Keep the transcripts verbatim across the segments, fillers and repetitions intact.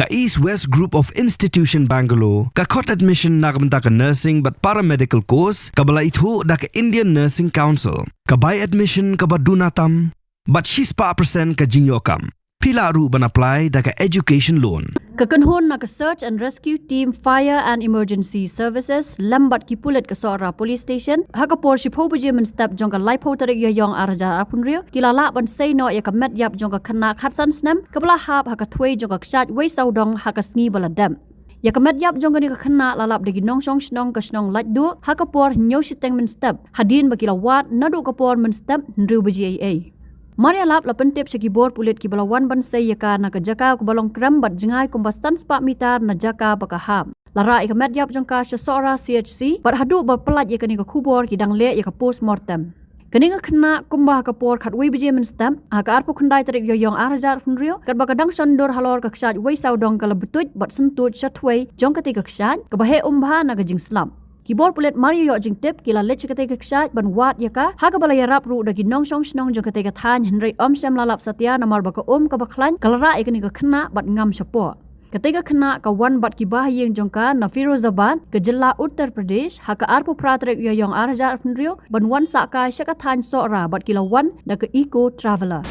Ka East West Group of Institution Bangalore ka khot admission na ka bynta ka nursing bad paramedical course kaba la ithuh da ka Indian Nursing Council. Ka bai admission kaba duna tam bad shispah percent ka jingïoh kam. Phi lah ruh ban apply da ka education loan. Ka kynhun na ka Search and Rescue Team, Fire and Emergency Services lem bad ki pulit ka Sohra Police Station ha ka por shiphew baje mynstep jong ka laiphew tarik Ïaïong ar hajar arphew hynriew ki la lah ban sei noh ïa ka met ïap jong ka khynnah khatsan snem kaba la hap ha ka thwei jong ka kshaid wei sawdong ha ka sngi ba la dep. Ïa ka met ïap jong kane ka khynnah la lap da ki nongshong shnong ka shnong Laitduh ha ka por hynñiew shiteng mynstep hadien ba ki la wad naduh ka por mynstep hynriew baje eiei. Mar ïalap la pyntip sha ki bor pulit kiba la wan ban sei ïa ka na ka jaka kaba long krem bad jngai kumba san spah mitar na jaka ba ka hap. La rah ïa ka met ïap jong ka sha Sohra C H C bad haduh ba pynlait ïa kane ka khubor ki dang leh ïa ka post mortem. Kane ka khynnah kumba ha ka por khatwei baje mynstep ha ka arphew khyndai tarik Ïaïong ar hajar arphew hynriew katba ka dang shon dur halor ka kshaid wei sawdong ka la btuid bad syntuid sha thwei jong katei ka kshaid kaba heh um bha na ka jingslap. Ki bor pulit mar ïa ïoh jingtip ki la leit sha katei ka kshaid ban wad ïa ka ha kaba la ïarap ruh da ki nongshong shnong jong katei ka thaiñ hynrei ym shym la lap satia namar ba ka um kaba khlaiñ ka la rah ïa kane ka khynnah bad ngam shapoh. Katei ka khynnah ka wan bad ki bahaïing jong ka na Firozabad ka jylla Uttar Pradesh ha ka arphew phra tarik Ïaïong ar hajar arphew hynriew ban wan sah kai sha ka thaiñ Sohra bad ki la wan da ka Eco Traveller.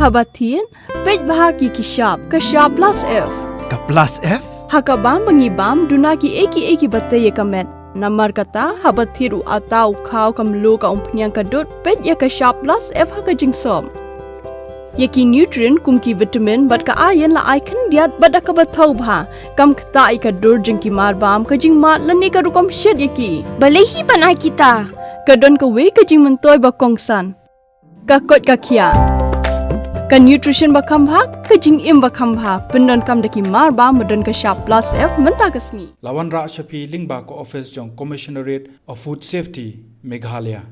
Haba thied, peit bha ki ki shap, ka shap plus F. Ka plus F? Ha ka bam ba ngi bam, duna ki ei ki ei kiba tei ïa ka met. Namar kata, haba thied u ata, u khaw, ka mluh, ka umphniang, ka dud, peit ïa ka shap plus F ha ka jingsop. Ïa ki nutrient kum ki vitamin bad ka iron la ai khyndiat bad da kaba thaw bha. Kam ktah ïa ka dur jong ki mar bam, ka jingmad lane ka rukom shet ïa ki. Balei hi ban ai kita? Ka don kawei ka jingmyntoi ba kongsan. Ka koit ka khiah. Ka nutrition ba kham bha, ka jingim ba kham bha. Pyndonkam da ki mar bam ba don ka shap plus F mynta ka sngi. La wanrah sha phi lyngba ka office jong Commissionerate of Food Safety, Meghalaya.